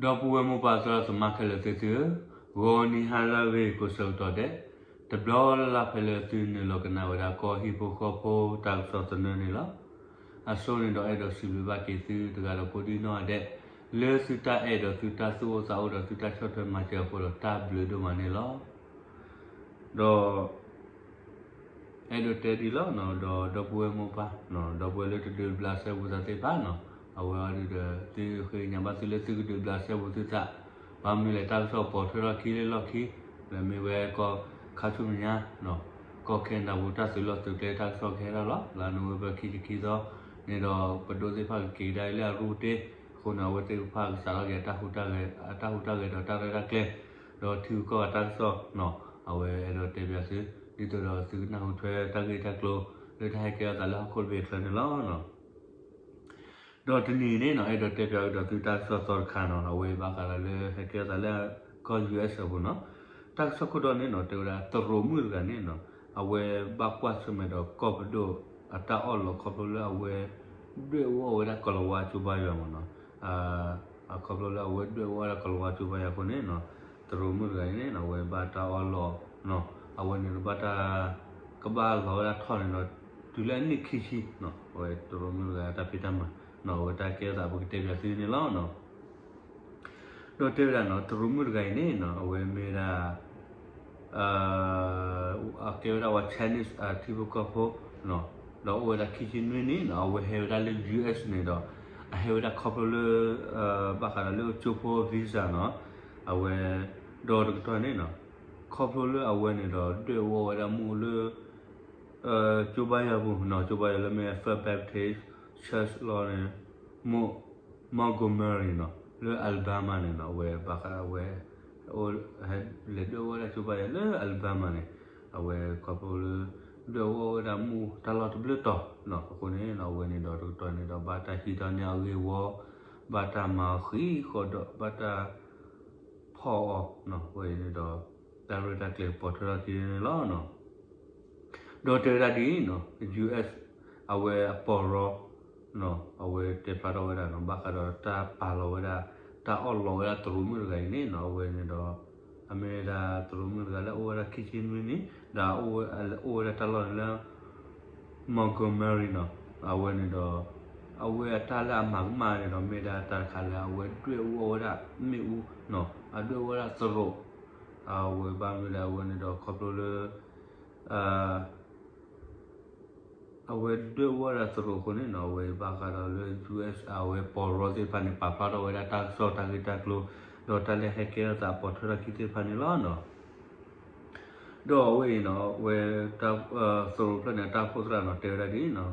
ဒီပုၢ်ဝဲၢ်မိၢ်ပၢ်သရၣ်သမါခဲလၢာ်သ့ၣ်သုဧၢ, ဂီၤနံၤဟါလၢအဂ့ၤကိးဆၢကတီၢ်ဒဲး, တဘျီလၢ်လၢ်ဖဲလၢသုနုာ်လီၤကနၣ်ဝဲဒၣ်ကီၢ်ဟံၣ်ဖိဃီဖိတၢ်ကစီၣ်သနၢၣ်န့ၣ်လီၤ. အဆိန့ၣ်ဒီးအဲၣ်ဒိးစံးဘျုးဘၣ်က့ၤသုတဂၤဒီးကိးဒံနီၢ်ဂၤဒဲး, လၢသုတၢ်အဲၣ်ဒီးသုတၢ်သူၣ်အိၣ်သးအိၣ်ဒီးသုတၢ်ဆီၣ်ထွဲမၤစၢၤအဃိဒီးတၢ်ဘျုးဒိၣ်မးန့ၣ်လီၤ. ဒီး အဲၣ်ဒိးတဲဒ်လီၤနီၤ, ဒီးဒီပုၢ်ဝဲၢ်မိၢ်ပၢ်, ဒီပုၢ်ဝဲၢ်လၢတဒုးဘျးစဲဘူးသးသ့ၣ်တဖၣ်နီၤ, အဝဲအံၤဒီး သုဃ့ကညးဘၣ်သုလၢသုကဒုးဘျးစဲဘူးသုသး, ဘၣ်မနုၤလဲၣ် တၢ်ကစီၣ်ပိာ်ထွဲထီၣ်ခံလၢလီၢ်ခံ, လၢမ့ၢ်ဝဲကီၢ်ခါဆူမဲာ်ညါ, ကီၢ်ခဲနဒၤပူၤတၢ်သုးလီၢ်သုးကျဲတၢ်ကစီၣ်ကဟဲထီၣ်လီၤ, လၢနိၣ်ဝ့ဘၢၣ်ခံဆံခံသီန့ၣ်ဒီး ပဒိၣ်သ့ၣ်တဖၣ်ကက့ၤကဒါအံၤလၢအရူၢ်တ့ၢ်အဃိန့ၣ် အဝဲသ့ၣ်တဖၣ်ကစးထီၣ်က့ၤအတၢ်ဟူးတၢ်ဂဲၤဒီးတၢ်ရဲၣ်တၢ်ကျဲၤ, ဒီးထံဂုၤကီၢ်ဂၤတၢ်ကစီၣ်နီၤ, အဝဲအဲၣ်ဒိးတဲပၠးသု, ဒ်သိးဒီးသုကနၢ်ဟူထွဲတၢ်ဂ့ၢ်တၢ်ကျိၤ လၢတၢ်ဟဲကဲထီၣ်သးလၢဟီၣ်ခိၣ်တဘ့ၣ်အချၢန့ၣ်လီၤ. ဒီးတနံၤန့ၣ်နီၤ အဲၣ်ဒိးတဲပၠးကဒီးသုတၢ်ကစီၣ်သီတခါနီၤ, အဝဲဘၣ်ဃးဒီးလၢဟဲကဲထီၣ်သးလၢကီၢ် ယူၣ်အ့း အပူၤနီၤ, တၢ်ကစီၣ်ခိၣ်တီန့ၣ်နီၤ တဲဝဲဒၣ် တရူးမုၣ်တဂၤန့ၣ်နီၤ, အဝဲဘၣ်ကွၢ်ဆၢၣ်မဲာ်ဒီးကီၢ်ပဒိၣ်အတၢ်အီၣ်လီးခီဖျိလၢအဝဲ ဒွဲၣ်အူအီၣ်ဝဲဒၣ်ကီၤလၤဝါကၠိဘါယွၤမ့ၢ်နီၤ, ခီဖျိလၢအဝဲဒွဲၣ်အူအီၣ်ဝဲဒၣ်ကီၤလၤဝါကၠိဘါယွၤအဃိန့ၣ်နီၤ, တရူးမုၣ်တဂၤအံၤန့ၣ်နီၤ အဝဲဘၣ်တၢ်အီၣ်လီး, အဝဲန့ၣ်ဒီးဘၣ်တၢ် ကဘၣ်လီၤဝဲဒၣ်ထီၣ်န့ၣ်ဒီး တုၤလၢအနံၣ်ခံဆံနီၤ, အဝဲတရူးမုၣ်တဂၤအတၢ်ဖံးတၢ်မၤနီၤ, အဝဲတၢ်ကဲထီၣ်သးပကတဲပၠးသုန့ၣ်လီၤ. ဒီးတဲဝဲဒၣ်နီၤ တရူးမုၣ်တဂၤအံၤန့ၣ်နီၤ အဝဲမ့ၢ်ဝဲဒၣ် အကဲဝဲဒၣ်ဝဲ Chinese ထံဖိကီၢ်ဖိနီၤ, ဒီးအိၣ်ဝဲဒၣ်ခံဆံနွံနံၣ်နီၤ, အဝဲဟဲဝဲဒၣ်လၢ ယူၣ်အ့း န့ၣ်ဒီး အဟဲဝဲဒၣ်ခီဖျိလၢ ဘၣ်ဃးဒီးလၢကၠိဖိ visa နီၤ, အဝဲ ဒီးတကတီၢ်န့ၣ်နီၤ, ခီဖျိလၢအဝဲန့ၣ်ဒီး ဒွဲၣ်အူအီၣ်ဝဲဒၣ်မူးလၢ ကၠိဘါယွၤပူၤနီၤ, ကၠိဘါယွၤလၢမ့ၢ် First Baptist Church လီၤန့ၣ်, မ့ၢ် Montgomery နီၤ, လၢ Alabama န့ၣ်နီၤ, အဝဲဘၣ်ဃးဝဲ ဟဲလဲၤဒွဲၣ်အူအီၣ်ဝဲဒၣ်ကၠိဘါယွၤလၢ Alabama န့ၣ်, အဝဲခီဖျိလၢ ဒွဲၣ်အူအီၣ်ဝဲဒၣ်မူးတၢ်လီၢ်တဘျုးတီၤနီၤ, အဃိန့ၣ်နီၤ အဝဲန့ၣ်ဒီးတကတီၢ်န့ၣ်ဒီး ဘၣ်တၢ်ဟံးထီၣ်န့ၢ်အီၤဂ့ၢ်ဝီ, ဘၣ်တၢ်မၤအီၤဃံးဃီဒီး ဘၣ်တၢ် ဖီၣ်အီၤနီၤ, အဝဲန့ၣ်ဒီး တၢ်ရဲၣ်တၢ်ကျဲၤကပိာ်ထွဲထီၣ်ခံန့ၣ်လီၤနီၤ. ဒီးတဲဝဲဒၣ်ဒ်အံၤနီၤ, ယူၣ်အ့း အဝဲအပီၢ်ရီနီၤ, အဝဲတဲဖျါထီၣ်ဝဲဒၣ်နီၤ, ဘၣ်ဃးဒီးတၢ်ပာ်လီၤဝဲဒၣ် တၢ်အီၣ်လီးဝဲဒၣ်တရူးမုၣ်တဂၤအံၤန့ၣ်နီၤ, အဝဲန့ၣ်ဒီး အမ့ၢ်ဝဲဒၣ်တရူးမုၣ်တဂၤလၢအအိၣ်ဝဲဒၣ်ခံဆံနွံနံၣ်, ဒီးအိၣ်ဝဲဒၣ်တၢ်လီၢ်န့ၣ်လၢ Montgomery နီၤ, အဝဲန့ၣ်ဒီး အဝဲအတၢ်လၢအမၤကမၣ်န့ၣ်ဒီး မ့ၢ်ဒၣ်တၢ်တခါလၢအဝဲဒွဲၣ်အူအီၣ်ဝဲဒၣ်မ့ၣ်အူနီၤ, အဒွဲၣ်အူအီၣ်ဝဲဒၣ်သရိာ်, အဝဲဘၣ်မနုၤလဲၣ် အဝဲန့ၣ်ဒီးခီဖျိလၢ အဝဲဒွဲၣ်အူအီၣ်ဝဲဒၣ်သရိာ်အဃိန့ၣ်နီၤ, အဝဲဘၣ်ဃးဒီးလၢ ယူၣ်အ့း အဝဲပီၢ်ရီသ့ၣ်တဖၣ်န့ၣ် ပာ်ဖျါထီၣ်ဝဲဒၣ်တၢ်ကစီၣ်တၢ်ဂ့ၢ်တၢ်ကျိၤ, ဒီးတၢ်လၢဟဲကဲထီၣ်သးပိာ်ထွဲထီၣ်ခံသ့ၣ်တဖၣ်န့ၣ်လီၤနီၤ. ဒီးအဝဲအံၤနီၤ, အဝဲ သရိာ်ဖျၢၣ်န့ၣ် တၢ်အိၣ်ဖှိၣ်သရၣ်နီၤ တဲဝဲဒၣ်ဒ်အံၤနီၤ,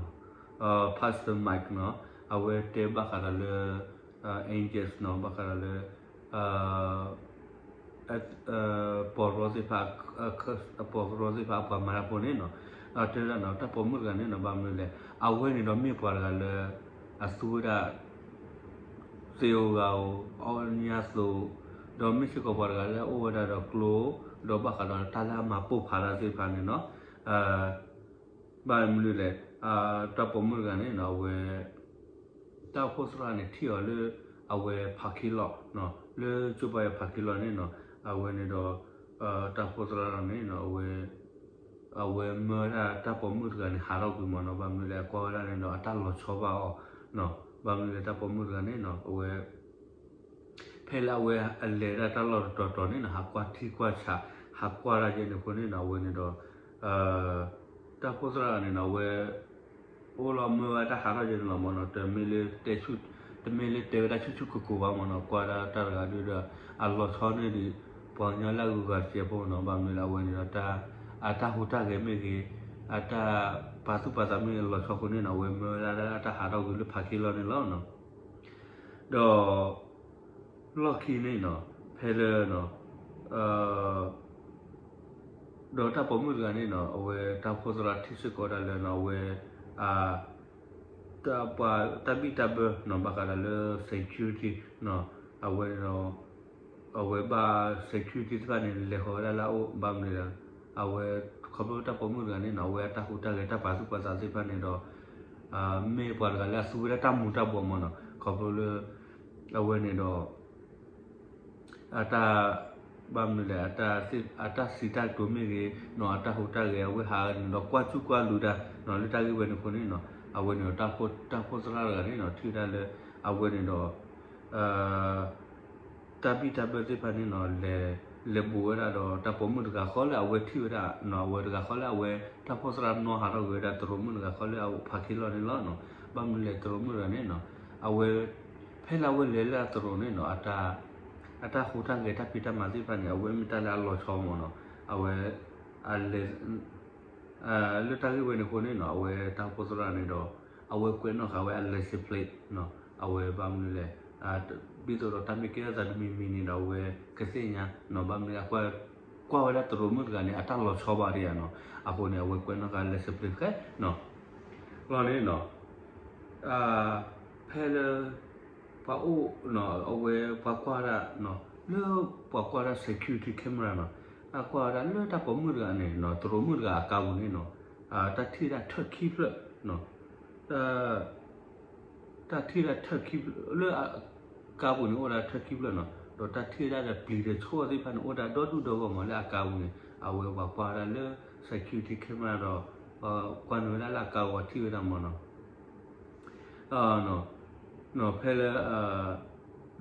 Pastor Mike နီၤ, အဝဲတဲဘၣ်ဃးဒီးလၢ Angels နီၤ, ဘၣ်ဃးဒီးလၢ ပီၢ်ရီသ့ၣ်တဖၣ်, ပီၢ်ရီသ့ၣ်တဖၣ်အပှၤမၤတၢ်ဖိန့ၣ်နီၤ, တဲဝဲဒၣ်နီၤ တၢ်ပိာ်မုၣ်တဂၤန့ၣ်နီၤ ဘၣ်မနုၤလဲၣ်, အဝဲန့ၣ်ဒီးမ့ၢ်ပှၤတဂၤလၢ အသူဝဲဒၣ် သ့ၣ်ဧိၤဂၤဧိၤ, အီၣ်ညၣ်သိး, ဒီးမ့ၢ်စ့ၢ်ကီးပှၤတဂၤလၢအအိၣ်ဝဲဒၣ်ဒီးကျိ, ဒီးဘၣ်ဃးဒီးတၢ်လၢအမၤပိၢ်ဖးတၢ်သ့ၣ်တဖၣ်န့ၣ်နီၤ, ဘၣ်မနုၤလဲၣ်, တၢ်ပိာ်မုၣ်တဂၤန့ၣ်နီၤ အဝဲ တၢ်အိၣ်ဖှိၣ်သရၣ်န့ၣ်ထံၣ်အီၤလၢ အဝဲ parking lot နီၤ, လၢကၠိဘါယွၤ parking lot န့ၣ်နီၤ, အဝဲန့ၣ်ဒီး တၢ်အိၣ်ဖှိၣ်သရၣ်န့ၣ်နီၤ အဝဲ အဝဲမၢဝဲဒၣ်တၢ်ပိာ်မုၣ်တဂၤန့ၣ် ဟးထီၣ်ကွံာ်မ့ၢ်နီၤ, ဘၣ်မနုၤလဲၣ် အကွၢ်ဝဲဒၣ်န့ၣ်ဒီး အတၢ်လီၤဆီဘၣ်အီၤနီၤ, ဘၣ်မနုၤလဲၣ် တၢ်ပိာ်မုၣ်တဂၤန့ၣ်နီၤ အဝဲ ဖဲလၢအဝဲအလဲၤဒၣ်တၢ်လီၢ်တတီၤတီၤန့ၣ်နီၤ ဟးကွၢ်ထံကွၢ်ဆး ဟးကွၢ်တၢ်ယဲန့ၣ်အဃိန့ၣ်နီၤ အဝဲန့ၣ်ဒီး တၢ်အိၣ်ဖှိၣ်သရၣ်န့ၣ်နီၤ အဝဲ အိၣ်လီၤမၢဝဲတၢ်ဟးထီၣ်ယဲန့ၣ်လီၤမ့ၢ်နီၤ, တမ့ၢ်လၢတဲဆူၣ် တမ့ၢ်လၢတဲဝဲဒၣ်ဆူၣ်ဆူၣ်ကိၢ်ကိၢ်ဘၣ်မ့ၢ်နီၤ, ကွၢ်ဒၣ်တၢ်တဂၤဒုဒီး အလီၤဆီန့ၢ်ဒံး ပှၤကညီလၢအဂုၤအဂၤတစဲးဖိနီၤ, ဘၣ်မနုၤလဲၣ်အဝဲန့ၣ်ဒီး အတၢ်ဟူးတၢ်ဂဲၤမ့ၢ်ဂ့ၤ, အတၢ်ပာ်သူၣ်ပာ်သးမ့ၢ်ဂ့ၤ အလီၤဆီအဃိန့ၣ်နီၤ အဝဲမၢဝဲဒၣ်တၢ်ဟးထီၣ်ကွံာ်လၢ parking lot န့ၣ်လီၤ. ဒီး လီၢ်ခံန့ၣ်နီၤ ဖဲလၢ ဒီးတၢ်ပိာ်မုၣ်တဂၤန့ၣ်နီၤ အဝဲတၢ်အိၣ်ဖှိၣ်သရၣ်ထံၣ်စ့ၢ်ကီးဒၣ်လၢနီၤ အဝဲ တၢ်ဘံၣ်တၢ်ဘၢနီၤ ဘၣ်ဃးဒီးလၢ security နီၤ အဝဲ အဝဲဘၣ် security သ့ၣ်တဖၣ်န့ၣ် လဲၤဃီၤဝဲဒၣ်လၢအအိၣ် ဘၣ်မနုၤလဲၣ် အဝဲ ခီဖျိတၢ်ပိာ်မုၣ်တဂၤန့ၣ်နီၤ အဝဲအတၢ်ဟူးတၢ်ဂဲၤတၢ်ပာ်သူၣ်ပာ်သးသ့ၣ်တဖၣ်န့ၣ်ဒီး မ့ၢ်ပှၤတဂၤလၢအသူဝဲဒၣ်တၢ်မူၤတၢ်ဘှီးမ့ၢ်နီၤ ခီဖျိလၢ အဝဲန့ၣ်ဒီး အတၢ် ဘၣ်မနုၤလဲၣ် အတၢ်စံးတၢ်ကတိၤမ့ၢ်ဂ့ၤနီၤ အတၢ်ဟူးတၢ်ဂဲၤ အဝဲဟးန့ၣ်ဒီး ကွၢ်စူၢ်ကွၢ်လူၤတၢ်နီၤ လၢတၢ်ဂ့ၢ်ဝဲန့ၣ်အဃိန့ၣ်နီၤ အဝဲန့ၣ်ဒီး တၢ်အိၣ်ဖှိၣ်သရၣ်တဂၤန့ၣ်နီၤ ထံၣ်ဝဲဒၣ်လၢ အဝဲန့ၣ်ဒီး တၢ်ဘံၣ်တၢ်ဘၢသ့ၣ်တဖၣ်န့ၣ်နီၤ လဲၤဘူးဝဲဒၣ်ဒီး တၢ်ပိာ်မုၣ်တဂၤဃီလၢအဝဲထံၣ်ဝဲဒၣ်နီၤ အဝဲတဂၤဃီလၢအဝဲ တၢ်အိၣ်ဖှိၣ်သရၣ်နီၣ်ဟးထီၣ်က့ၤဝဲဒၣ် သရိာ်မုၣ်တဂၤဃီလၢအအိၣ်ဖးခ့လီၢ်န့ၣ်လီၤနီၤ. ဘၣ်မနုၤလဲၣ် သရိာ်မုၣ်တဂၤန့ၣ်နီၤ အဝဲ ဖဲလၢအဝဲလဲၤလၢအသရိာ်န့ၣ်နီၤ အတၢ်ဟူးတၢ်ဂဲၤ တၢ်ဖံးတၢ်မၤသ့ၣ်တဖၣ်န့ၣ် အဝဲမ့ၢ်တၢ်လၢအလီၤဆီမးနီၤ အဝဲ အလဲၤ လၢတၢ်ဂ့ၢ်ဝဲန့ၣ်အဃိန့ၣ်နီၤ အဝဲတၢ်အိၣ်ဖှိၣ်သရၣ်န့ၣ်ဒီး အဝဲကွဲးနီၣ်ဃာ်ဝဲအ license plate နီၤ အဝဲဘၣ်မနုၤလဲၣ် ဒ်သိးဒီးတၢ်မ့ၢ်ကဲထီၣ်သးတမံၤမံၤန့ၣ်ဒီး အဝဲကသ့ၣ်ညါနီၤ ဘၣ်မနုၤလဲၣ် ကွၢ်ဝဲဒၣ်သရိာ်မုၣ်တဂၤန့ၣ် အတၢ်လီၤဆီဘၣ်ဒံးဧါနီၤ အဃိန့ၣ် အဝဲကွဲးနီၣ်ဃာ် license plate ဃဲနီၤ လီၤန့ၣ်နီၤ ဖဲလၢ ပှၤအိၣ်နီၤ အဝဲပှၤကွၢ်ဒၣ်နီၤ လၢပှၤကွၢ်ဒၣ် security camera နီၤ အကွၢ်ဝဲဒၣ်လၢတၢ်ပိာ်မုၣ်တဂၤန့ၣ်နီၤ သရိာ်မုၣ်တဂၤအကါပူၤန့ၣ်နီၤ တၢ်ထံၣ်ဒၣ်ထၢၣ်ခံဖျၢၣ်နီၤ တၢ်ထံၣ်ဒၣ်ထၢၣ်ခံဖျၢၣ် လၢအကါပူၤန့ၣ် အိၣ်ဒၣ်ထၢၣ်ခံဖျၢၣ်နီၤ ဒီးတၢ်ထံၣ်ဒၣ်ဒီးပျံၤဒီးဆှိၣ်သ့ၣ်တဖၣ်န့ၣ် အိၣ်ဒၣ်ဒီဒူၣ်ဒီဂီၢ်မးလၢအကါပူၤန့ၣ် အဝဲပှၤကွၢ်ဝဲဒၣ်လၢ security camera ဒီး ကွၢ်န့ၢ်ဝဲဒၣ်လၢအကါဂီၤထံၣ်ဝဲဒၣ်မးနီၤ ဖဲလၢ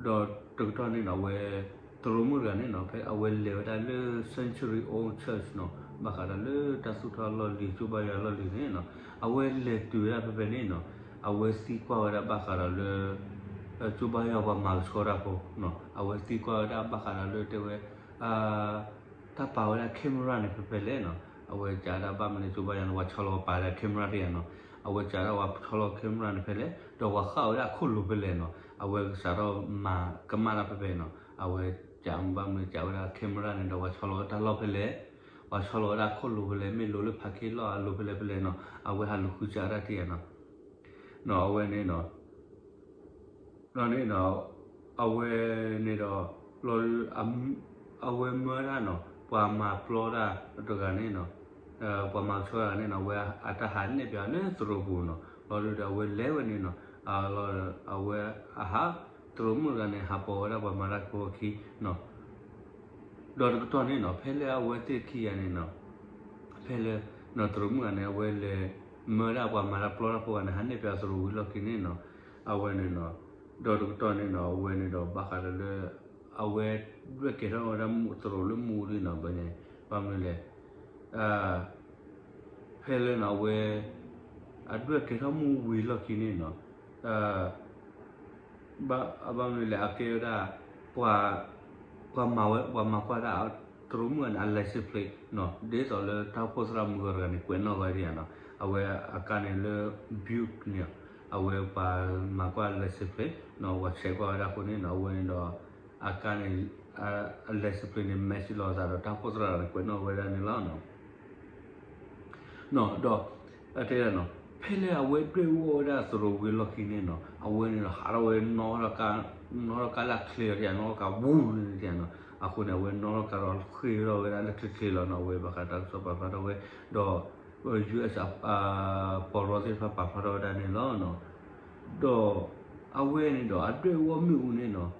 ဒီးတကတီၢ်န့ၣ်နီၤ အဝဲ သရိာ်မုၣ်တဂၤန့ၣ်နီၤ ဖဲအဝဲလဲၤဝဲဒၣ်လၢ Century Old Church နီၤ ဘၣ်ဃးဒီးလၢတၢ်သူၣ်ထီၣ်လီၢ်လံၤ ကၠိဘါယွၤလီၢ်လံၤန့ၣ်နီၤ အဝဲလဲၤတုၤဝဲဒၣ်ဖဲဖဲန့ၣ်နီၤ အဝဲသံကွၢ်ဝဲဒၣ်ဘၣ်ဃးဒီးလၢ ကၠိဘါယွၤပှၤမၤကဆှီတၢ်ဖိနီၤ အဝဲသံကွၢ်ဝဲဒၣ်ဘၣ်ဃးဒီးလၢတဲဝဲ တၢ်ပာ်ဝဲဒၣ် camera န့ၣ်ဖဲဖဲလဲၣ်နီၤ အဝဲကးဒၣ်ဘၣ်မနုၤ ကၠိဘါယွၤန့ၣ် ပှၤဆီလီၤပာ်ဝဲဒၣ် camera တယၤနီၤ အဝဲကးဒၣ်ပှၤဆီလီၤ camera န့ၣ်ဖဲလဲၣ် ဒီးပှၤဃၣ်ဝဲဒၣ်အခိၣ်လိၤဖဲလဲၣ်နီၤ အဝဲကစးထီၣ်မၤကမၣ်တၢ်ဖဲဖဲနီၤ အဝဲကးဘၣ်မနုၤကးဝဲဒၣ် camera န့ၣ်ဒီး ပှၤဆီလီၤဝဲတၢ်လီၢ်ဖဲလဲၣ် ပှၤဆီလီၤဝဲဒၣ်အခိၣ်လိၤဖဲလဲၣ် မ့ၢ်လိၤလၢဖးခ့လီၢ်အလိၤဖဲလဲၣ်ဖဲလဲၣ်နီၤ အဝဲဟးလူၤဃုစးဒၣ်တယၤနီၤ အဝဲန့ၣ်နီၤ ဒီးန့ၣ်ဒီး အဝဲန့ၣ်ဒီး လီၤ အဝဲမၢဒၣ်နီၤ ပှၤမၤပျီတၢ်တဂၤန့ၣ်နီၤ ပှၤမၤကဆှီတဂၤန့ၣ်နီၤ အဝဲအတၢ်ဟးနဲၣ်ပၠးလၢသရိာ်ပူၤနီၤ လီၤဒုးဒီးအဝဲလဲၤဝဲန့ၣ်နီၤ အဝဲအဟး သရိာ်မုၣ်တဂၤန့ၣ် ဟးပိာ်ဝဲဒၣ်ပှၤမၤတၢ်ဖိအခံနီၤ ဒီးတကတီၢ်န့ၣ်နီၤ ဖဲလၢအဝဲသ့ၣ်ခံဂၤန့ၣ်နီၤ ဖဲလၢ သရိာ်မုၣ်တဂၤန့ၣ် အဝဲလဲၤမၢဒၣ်ပှၤမၤတၢ်ပျီတၢ်ဖိဂၤန့ၣ် ဟးနဲၣ်ပၠးသရိာ်ဝံၤလီၢ်ခံန့ၣ်နီၤ အဝဲန့ၣ်နီၤ ဒီးတကတီၢ်န့ၣ်နီၤ အဝဲန့ၣ်ဒီးဘၣ်ဃးဒီးလၢ အဝဲဒွဲၣ်ကဲထီၣ်ဝဲဒၣ်သရိာ်လၢမူဒ်နီၤ ဘၣ်န့ၣ် ဘၣ်မနုၤလဲၣ် ဖဲလၢနီၤ အဝဲ အဒွဲၣ်ကဲထီၣ်မူဝံၤလီၢ်ခံန့ၣ်နီၤ ဘၣ်မနုၤလဲၣ် အကဲဝဲဒၣ် ပှၤ ပှၤမၤဝဲ ပှၤမၤကွၢ်ဒၣ် သရိာ်မုၣ်ဂၤန့ၣ် အ license plate နီၤ ဒ်သိးလၢတၢ်အိၣ်ဖှိၣ်သရၣ်မုၣ်ဂီၤတဂၤန့ၣ် ကွဲးနီၣ်ဂီၤဒံးဧါနီၤ အဝဲအကါန့ၣ်လၢ Buick န့ၣ် အဝဲပှၤမၤကွၢ် license plate နီၤ ပှၤဆဲးကွၢ်ဝဲဒၣ်အဃိန့ၣ်နီၤ အဝဲန့ၣ်ဒီး အကါန့ၣ် အ license plate န့ၣ် match လီၤအသးဒီးတၢ်အိၣ်ဖှိၣ်သရၣ်န့ၣ် ကွဲးနီၣ်ဝဲဒၣ်န့ၣ်လီၤနီၤ ဒီး အတဲဒၣ်နီၤ ဖဲလၢအဝဲဒွဲၣ်အူအီၣ်ဝဲဒၣ်သရိာ်ဝံၤအလီၢ်ခံန့ၣ်နီၤ အဝဲန့ၣ်ဒီးဟးထီၣ်ဝဲ နီၣ်ထီၣ်ကါလၢအချ့အီၤ နီၣ်ထီၣ်ကါလၢအချ့အီၤန့ၣ်နီၣ်ထီၣ်ကါဝူန့ၣ်န့ၣ်နီၤ အဃိန့ၣ် အဝဲနီၣ်ထီၣ်ကါဒီးဃ့ထီၣ်ဝဲဒၣ်လၢချ့ချ့လီၤနီၤ အဝဲဘၣ်ဃးတၢ်ကစီၣ်ပာ်ဖျါထီၣ်ဝဲ ဒီး US ပီၢ်ရီသ့ၣ်တဖၣ်ပာ်ဖျါထီၣ်ဝဲဒၣ်န့ၣ်လီၤ ဒီး အဝဲန့ၣ်ဒီးအဒွဲၣ်အူအီၣ်မ့ၣ်အူန့ၣ်နီၤ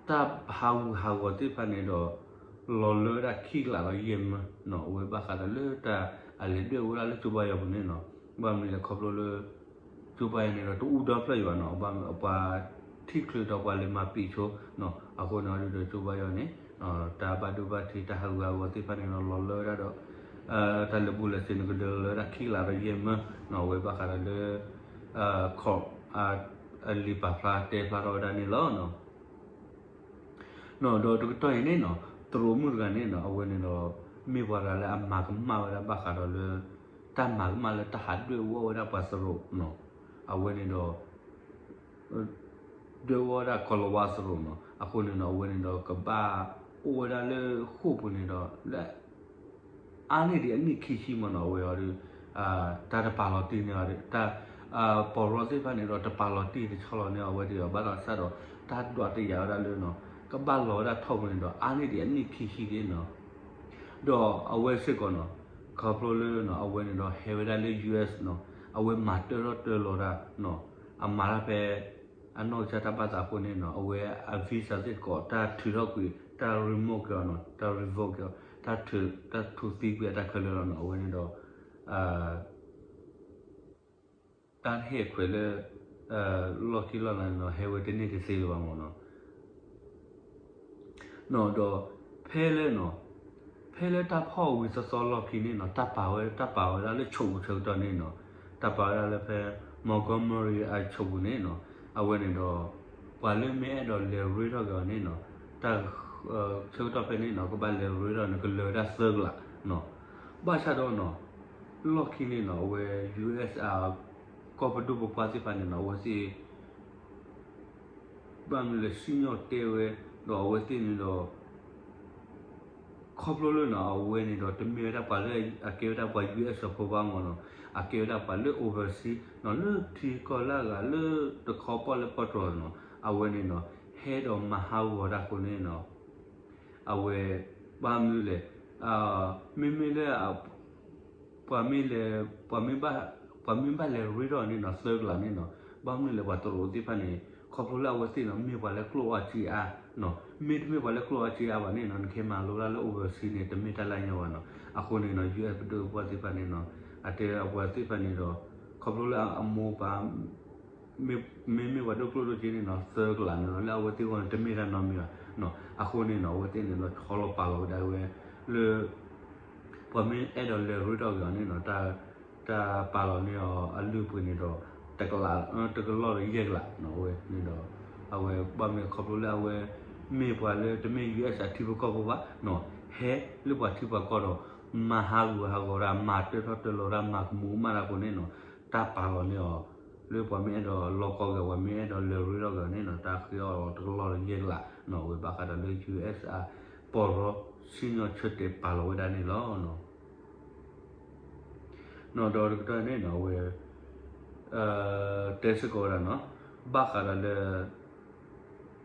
တၢ်ဟးဂူာ်ဟးဂီၤသ့ၣ်တဖၣ်န့ၣ်ဒီး လီၤလၢဝဲဒၣ်ခံကလးဒီးယဲၢ်မၢနီၤ အဝဲဘၣ်ဃးဒီးလၢတၢ်အလဲၤဒွဲၣ်အူဝဲဒၣ်လၢကၠိဘါယွၤပူၤန့ၣ်နီၤ ဘၣ်မနုၤလဲၣ်ခီဖျိလၢ ကၠိဘါယွၤန့ၣ်ဒီးတအူဒီဖျၢၣ်ယံၤဘၣ်နီၤ ပှၤထံၣ်ချုးဒီးပှၤလဲၤမၤပံာ်ဆိနီၤ အဃိန့ၣ်ဒီးကၠိဘါယွၤန့ၣ် တၢ်ဘၣ်ဒိဘၣ်ထံးတၢ်ဟးဂူာ်ဟးဂီၤသ့ၣ်တဖၣ်န့ၣ်ဒီးလီၤလၢဝဲဒၣ်ဒီး တၢ်လၢာ်ဘူၣ်လၢာ်စ့ၤန့ၣ်ကဒၢလီၤလၢဝဲဒၣ်ခံကလးဒီးယဲၢ်မၢနီၤ အဝဲဘၣ်ဃးဒီးလၢ ခီၣ် အလံာ်ပာ်ဖျါတဲဖျါထီၣ်ဝဲဒၣ်န့ၣ်လီၤ. နီၤ ဒီးတကတီၢ်အံၤန့ၣ်နီၤ သရိာ်မုၣ်တဂၤန့ၣ်နီၤ အဝဲန့ၣ်ဒီး မ့ၢ်ပှၤတဂၤလၢအမၤကမၣ်ဝဲဒၣ်ဘၣ်ဃးဒီးလၢ တၢ်မၤကမၣ်လၢတၢ်ဟးဒွဲၣ်အူအီၣ်ဝဲဒၣ်ပှၤသရိာ်နီၤ အဝဲန့ၣ်ဒီး ဒွဲၣ်အူအီၣ်ဝဲဒၣ်ကီၤလၤဝါသရိာ်နီၤ အဃိန့ၣ်နီၤ အဝဲန့ၣ်ဒီးကဘၣ်အိၣ်ဝဲဒၣ်လၢဃိာ်ပူၤန့ၣ်ဒီး လၢ အါန့ၢ်ဒံးအနံၣ်ခံဆံမးနီၤ အဝဲအီၤဒီး တၢ်တပာ်လီၤတံၢ်န့ၢ်အီၤဒီး တၢ် ပီၢ်ရီသ့ၣ်တဖၣ်န့ၣ်ဒီး တပာ်လီၤတံၢ်တဆီလီၤန့ၢ်အဝဲဒီး ဘၣ်ဆၣ်ဒီး တၢ်ဒွးတယာ်ဝဲဒၣ်လၢနီၤ ကဘၣ်လီၤဝဲဒၣ်ထီၣ်ပူၤန့ၣ်ဒီး အါန့ၢ်ဒံးအနံၣ်ခံဆံဒံးနီၤ ဒီးအဝဲစ့ၢ်ကီးနီၤ ခီဖျိလၢနီၤ အဝဲန့ၣ်ဒီးဟဲဝဲဒၣ်လၢ US နီၤ အဝဲမၤတၢထီၣ်တၢလီၤတၢ်နီၤ အမၤတၢ်ဖဲ အနီၢ်ကစၢ်တၢ်ဘၣ်သးအဃိန့ၣ်နီၤ အဝဲအ visa သ့ၣ်တကိး တၢ်ထုးထီၣ်ကွံာ် တၢ် revoke က့ၤအီၤနီၤ တၢ် revoke က့ၤအီၤ တၢ်ထုး တၢ်ထုးသံကွံာ်အတၢ်ခဲလၢာ်လီၤနီၤ အဝဲန့ၣ်ဒီး တၢ်ဟ့ၣ်ခွဲးလၢ လီၢ်ခံလီၢ်လၤန့ၣ်နီၤ ဟဲဝဲတန့ၢ်တသ့လၢၤဘၣ်မၢ်နီၤ. နီၤဒီး ဖဲလၢနီၤ ဖဲလၢတၢ်ဖီၣ်ဝံၤသီသီလီၢ်ခံန့ၣ်နီၤ တၢ်ပာ်ဝဲ တၢ်ပာ်ဝဲဒၣ်လၢဆိးပူၤဆၢကတီၢ်န့ၣ်နီၤ တၢ်ပာ်ဝဲဒၣ်လၢဖဲ Montgomery အဆိးပူၤန့ၣ်နီၤ အဝဲန့ၣ်ဒီး ပှၤလၢမ့ၢ်အဲၣ်ဒိးလဲၤရ့ထီၣ်က့ၤအီၤန့ၣ်နီၤ တၢ် ဆၢကတီၢ်ဖဲန့ၣ်နီၤ ကဘၣ်လဲၤရ့ထီၣ်န့ၣ် ကလၢာ်ဝဲဒၣ်သၢကလးနီၤ ဘၣ်ဆၣ်ဒီးနီၤ လီၢ်ခံန့ၣ်နီၤ အဝဲ U S အ ကီၢ်ပဒိၣ်ပပှၢ်သ့ၣ်တဖၣ်န့ၣ်နီၤ အဝဲသ့ၣ် ဘၣ်မနုၤလဲၣ် စံၣ်ညီၣ်တဲဝဲ ဒီးအဝဲသ့ၣ်န့ၣ်ဒီး ခီဖျိလၢနီၤ အဝဲန့ၣ်ဒီး တမ့ၢ်ဝဲဒၣ်ပှၤလၢအကဲဝဲဒၣ်ပှၤ U S အဖိဘၣ်မၢ်နီၤ အကဲဝဲဒၣ်ပှၤလၢ overseas နီၤ လၢထံကီၢ်လၢအဂၤ လၢတခီပီၣ်လဲၣ်ပီၣ်တြီၤနီၤ အဝဲန့ၣ်နီၤ ဟဲဒီးမၤဟးဂီၤတၢ်အဃိန့ၣ်နီၤ အဝဲ ဘၣ်မနုၤလဲၣ် မ့မ့ၢ်လၢ ပှၤမ့ၢ်လဲၤ ပှၤမ့ၢ်ဘၣ် ပှၤမ့ၢ်ဘၣ်လဲၤရ့ထီၣ်န့ၣ်နီၤ သၢကလးန့ၣ်နီၤ ဘၣ်မနုၤလဲၣ် ပှၤတရူးသ့ၣ်တဖၣ်န့ၣ် ခီဖျိလၢအဝဲသ့ၣ်နီၤ မ့ၢ်ပှၤလၢကျိၣ်အီၣ်စ့အါနီၤ မ့တမ့ၢ်ပှၤလၢကျိၣ်အီၣ်စ့အါဘၣ်န့ၣ်နီၤ နကဟဲမၤလိတၢ်လၢ overseas န့ၣ် တမ့ၢ်တၢ်လၢအညီဘၣ်နီၤ အဃိန့ၣ်နီၤ U S ပဒိၣ်ပပှၢ်သ့ၣ်တဖၣ်န့ၣ်နီၤ အတဲအပှၤသ့ၣ်တဖၣ်န့ၣ်ဒီး ခီဖျိလၢအမိၢ်ပၢ် မ့မ့ၢ်ပှၤဒိၣ်ကျိၣ်ဒိၣ်စ့န့ၣ်နီၤ သၢကလးန့ၣ်နီၤ လၢအဝဲသ့ၣ်အဂီၢ်န့ၣ် တမ့ၢ်တၢ်နီတမံၤဘၣ်နီၤ အဃိန့ၣ်နီၤ အဝဲသ့ၣ်န့ၣ်ဒီး ဆီလီၤပာ်လီၤဝဲဒၣ်ဝဲ လၢ ပှၤမ့ၢ်အဲၣ်ဒိးလဲၤရ့ထီၣ်က့ၤအီၤန့ၣ်နီၤ တၢ်ပာ်လီၤန့ၢ်အီၤအလုၢ်အပှ့ၤန့ၣ်ဒီး တကလး တကလီၢ်ဒီးယဲၢ်ကလးနီၤ အဝဲန့ၣ်ဒီး အဝဲဘၣ်မနုၤလဲၣ် ခီဖျိလၢအဝဲ မ့ၢ်ပှၤလၢတမ့ၢ် U S အထံဖိကီၢ်ဖိဘၣ်နီၤ ဟဲလၢပှၤထံပှၤကီၢ်ဒီး မၤဟးဂူာ်ဟးဂီၤတၢ် မၤတၢထီၣ်တၢလီၤတၢ် မၤကမူၤကမၣ်တၢ်အဃိန့ၣ်နီၤ တၢ်ပာ်လီၤန့ၢ်အီၤ လၢပှၤမ့ၢ်အဲၣ်ဒိးလီၢ်ကီၢ်က့ၤ ပှၤမ့ၢ်အဲၣ်ဒိးလဲၤရ့ထီၣ်က့ၤအီၤန့ၣ်နီၤ တၢ်ဃ့အီၣ်တကလီၢ်ဒီးယဲၢ်ကလးနီၤ အဝဲဘၣ်ဃးဒီးလၢ U S အပီၢ်ရီ စံၣ်ညီၣ်ဆၢတဲာ်ပာ်လီၤဝဲဒၣ်န့ၣ်လီၤ. နီၤဒီးတကတီၢ်န့ၣ်နီၤ အဝဲ တဲစ့ၢ်ကီးဝဲဒၣ်နီၤ ဘၣ်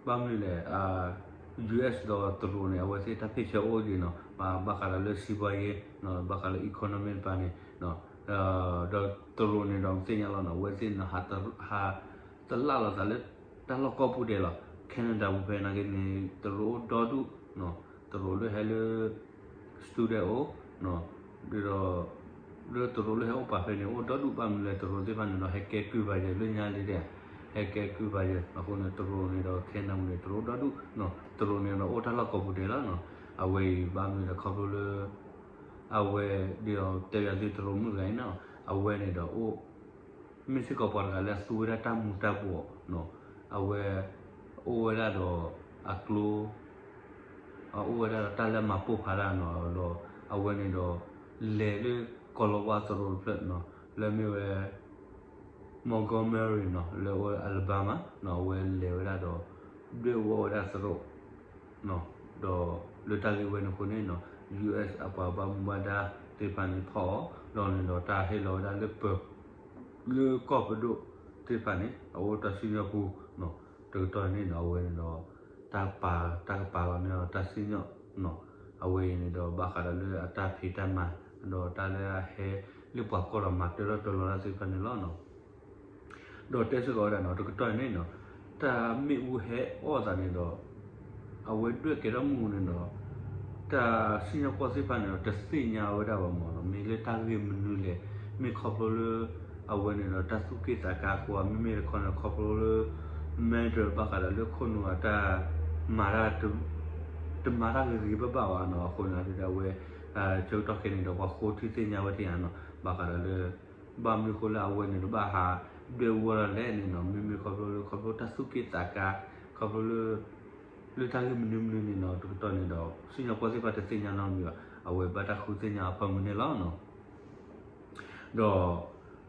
ဃးဒီးလၢ ဘၣ်မနုၤလဲၣ် U S ဒီးတရူးန့ၣ် အဝဲသ့ၣ်တၢ်ဖ့ၣ်ဆၢအိၣ်က့ၤနီၤ ဘၣ်ဃးဒီးလၢစံးဘှါယ့ ဘၣ်ဃးလၢ economy တပၤန့ၣ် ဒီးတရူးန့ၣ်ဒီးသ့ၣ်ညါလီၤနီၤ အဝဲသ့ၣ်န့ၣ် ဟးတလၣ်လိာ်သးလၢ တၢ်လီၢ်ကီၢ်ပူၤဒဲးလီၤ Canada ပူၤဖဲနာ်က့န့ၣ် တရူးအိၣ်ဒီဒူၣ် တရူးလၢဟဲလၢ student အိၣ် ဒီး လၢတရူးလၢဟဲအိၣ်ပာ်ဖဲန့ၣ် အိၣ်ဒီဒူၣ် ဘၣ်မနုၤလဲၣ် တရူးသ့ၣ်တဖၣ်န့ၣ်ဒီး ဟဲကဲကုၢ်ဘၣ်ယဲ လၢညါလံဒဲး ဟဲကဲကုၢ်ဘၣ်ယဲ အဃိန့ၣ် တရူးန့ၣ်ဒီး Canada န့ၣ် တရူးအိၣ်ဒီဒူၣ် တရူးန့ၣ်ဒီး အိၣ်တၢ်လီၢ်ကီၢ်ပူၤဒဲးလီၤနီၤ အဝဲအံၤ ဘၣ်မနုၤလဲၣ် ခီဖျိလၢ အဝဲ ဒ်သိးတဲဘၣ်သုတရူးမုၣ်တဂၤအံၤနီၤ အဝဲန့ၣ်ဒီးအိၣ် မ့ၢ်စ့ၢ်ကီးပှၤတဂၤလၢအသူဝဲဒၣ်တၢ်မူၤတၢ်ဘှီး အဝဲ အိၣ်ဝဲဒၣ်ဒီးအကျိ အိၣ်ဝဲဒၣ်ဒီးတၢ်လၢမၤပိၢ်ဖးတၢ်နီၤ ဒီးအဝဲန့ၣ်ဒီး လဲၤလၢကီၢ်လီၤဝါသရိာ်တဖျၢၣ်နီၤ လၢမ့ၢ်ဝဲ Montgomery နီၤ လၢအဝဲ Alabama နီၤ အဝဲလဲၤဝဲဒၣ်ဒီး ဒွဲၣ်ဝီဝဲဒၣ်သရိာ် ဒီးလၢတၢ်ဂ့ၢ်ဝဲန့ၣ်အဃိန့ၣ်နီၤ U S အပှၤဘၣ်မူဘၣ်ဒါသ့ၣ်တဖၣ်န့ၣ်ဖီၣ်အီၤ ဒီးန့ၣ်ဒီးတၢ်ဟ့ၣ်လီၤဝဲဒၣ်လၢပၢၤ လၢကီၢ်ပဒိၣ်သ့ၣ်တဖၣ်န့ၣ် အအိၣ်တၢ်စံၣ်ညီၣ်ပူၤ တကတီၢ်န့ၣ်ဒီးအဝဲန့ၣ်ဒီး တၢ်ပာ် တၢ်ကပာ်လီၤန့ၢ်အီၤတၢ်စံၣ်ညီၣ် အဝဲအံၤန့ၣ်ဒီးဘၣ်ဃးဒီးလၢအတၢ်ဖံးတၢ်မၤ ဒီးတၢ်လၢအဟဲလၢပှၤကီၢ်ဒီးမၤတၢထီၣ်တၢလီၤတၢ်သ့ၣ်တဖၣ်န့ၣ်လီၤ. ဒီးတဲစ့ၢ်ကီးဝဲဒၣ်နီၤ တကတီၢ်န့ၣ်နီၤ တၢ်မ့ၣ်အူဟဲအီၣ်သးန့ၣ်ဒီး အဝဲဒွဲၣ်ကဲထီၣ်မုၢ်န့ၣ်ဒီး တၢ်စံၣ်ညီၣ်ကွီၢ်သ့ၣ်တဖၣ်န့ၣ်ဒီး တသ့ၣ်ညါဝဲဒၣ်ဘၣ်မၢ်နီၤ မ့ၢ်လၢတၢ်ဂ့ၢ်မနုၤလဲၣ် မ့ၢ်ခီဖျိလၢ အဝဲန့ၣ်ဒီးတၢ်သူၣ်က့ၣ်သးကါအဃိ မ့မ့ၢ်တခီန့ၣ် ခီဖျိလၢ matter ဘၣ်ဃးဒီးလၢခိၣ်နူာ်အတၢ် မၤတၢ် တမၤတၢ်ဂ့ၤဂ့ၤဘၣ်ဘၣ်ဘၣ်နီၤ အဃိန့ၣ်ဒီးအဝဲ ဆၢကတီၢ်ခဲအံၤန့ၣ်ဒီး ပှၤဃိထံသ့ၣ်ညါဝဲထံဧါနီၤ ဘၣ်ဃးဒီးလၢ ဘၣ်မနုၤအဃိလၢအဝဲန့ၣ်ဒီးဘၣ်ဟးဒွဲၣ်ဝီလီၤလဲၣ်န့ၣ်နီၤ မ့မ့ၢ်ခီဖျိလၢ ခီဖျိတၢ်သူၣ်က့ၣ်သးကါ ခီဖျိလၢ လၢတၢ်ဂ့ၢ်မနုၤမနုၤန့ၣ်နီၤ တကတီၢ်န့ၣ်ဒီး စံၣ်ညီၣ်ကွီၢ်သ့ၣ်တဖၣ်တသ့ၣ်ညါနီတမံၤဘၣ် အဝဲဘၣ်တၢ်ဃုသ့ၣ်ညါအဖၢမုၢ်န့ၣ်လီၤ. ဒီး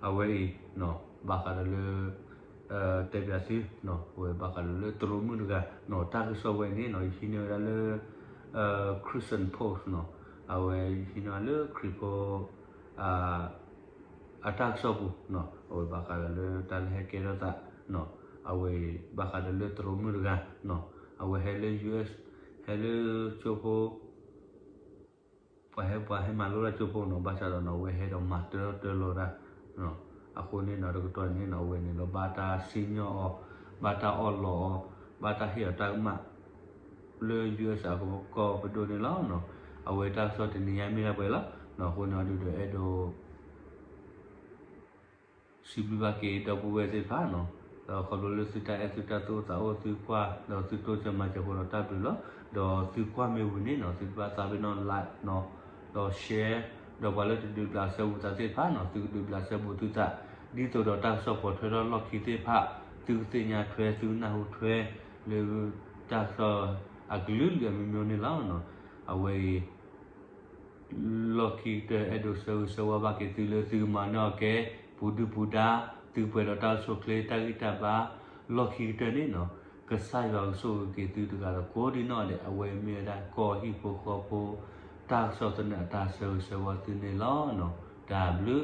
အဝဲအံၤ ဘၣ်ဃးဒီးလၢ တဲပၠးသု အဝဲဘၣ်ဃးဒီးလၢတရူးမုၣ်တဂၤနီၤ တၢ်ကစီၣ်ဝဲန့ၣ်နီၤ ယဟံးန့ၢ်ဝဲဒၣ်လၢ Christian Post နီၤ အဝဲယဟံးန့ၢ်ဝဲလၢခရံာ်ဖိ အတၢ်ကစီၣ်ပူၤနီၤ အဝဲဘၣ်ဃးဒီးလၢတၢ်လၢဟဲကဲထီၣ်သးနီၤ အဝဲဘၣ်ဃးဒီးလၢတရူးမုၣ်တဂၤနီၤ အဝဲဟဲလၢ U S ဟဲလၢကၠိဖိ ပှၤဟဲ ပှၤဟဲမၤလိတၢ်ကၠိဖိနီၤ ဘၣ်ဆၣ်ဒီးနီၤ အဝဲဟဲဒီးမၤတၢထီၣ်တၢလီၤတၢ် အဃိန့ၣ်နီၤ တကတီၢ်န့ၣ်နီၤ အဝဲန့ၣ်ဒီးဘၣ်တၢ်စံၣ်ညီၣ်အီၤ ဘၣ်တၢ်အီၣ်လီးအီၤ, ဘၣ်တၢ်ဟ့ၣ်အီၤတၢ်ကမၣ် လၢ ယူႇအၢၣ်စၢၣ် အကီၢ်ပဒိၣ်န့ၣ်လီၤ. အဝဲတၢ်ကစီၣ်တနံၤညါမ့ၢ်ဒၣ်ပှဲၤလီၤ. အဃိန့ၣ်ဒုးဒီးအဲၣ်ဒိး စံးဘျုးဘၣ်က့ၤဒီပုၢ်ဝဲၢ်သ့ၣ်တဖၣ်န့ၣ်, ဒီးခီဖျိလၢသုတၢ်အဲၣ်သုတၢ်သူၣ်အိၣ်သးအိၣ်သုကွၢ် ဒီးသုတိစၢၤမၤစၢၤအဃိဒီးတၢ်ဘျုးလီၤ. ဒီးသုကွၢ်မ့ၢ်ဝံၤန့ၣ်န့ၣ် သုတဘၣ်သးပ့ၤနီၣ် like န့ၣ်, ဒီး share, ဒီးပှၤလၢတဒုးဘျးစဲဘူးသးသ့ၣ်တဖၣ်န့ၣ် သုကဒုးဘျးစဲဘူးသုသး, ဒ်သိးဒီးတၢ်ကစီၣ်ပိာ်ထွဲထီၣ်လီၢ်ခံသ့ၣ်တဖၣ် သုကသ့ၣ်ညါထွဲ သုကနၢ်ဟူထွဲ လၢတၢ်ကစီၣ်အကလုာ်ကလုာ်အမျိုးမျိုးန့ၣ်လီၤ. အဝဲအံၤ လီၢ်ခံကတၢၢ်အဲၣ်ဒိးဆၢဂ့ၤဆၢဝါဘၣ်က့ၤသုလၢသုကမၤန့ၢ်အီၤကဲ ပူၤဒုၣ်ပူၤဒါ, သုပှဲၤဒီးတၢ်အိၣ်ဆူၣ်အိၣ်ချ့တၢ်ဂံၢ်တၢ်ဘါ, လီၢ်ခံကတၢၢ်န့ၣ်န့ၣ် ကစၢ်ယွၤကဆိၣ်ဂ့ၤက့ၤသုတဂၤဒီးကိးဒံနီၢ်ဒဲး အဝဲမ့ၢ်ဝဲဒၣ်ကီၢ်ဟံၣ်ဖိဃီဖိ တၢ်ကစီၣ်သနၢၣ်အတၢ်ဆၢဂ့ၤဆၢဝါသုန့ၣ်လီၤ. တၢ်ဘျုး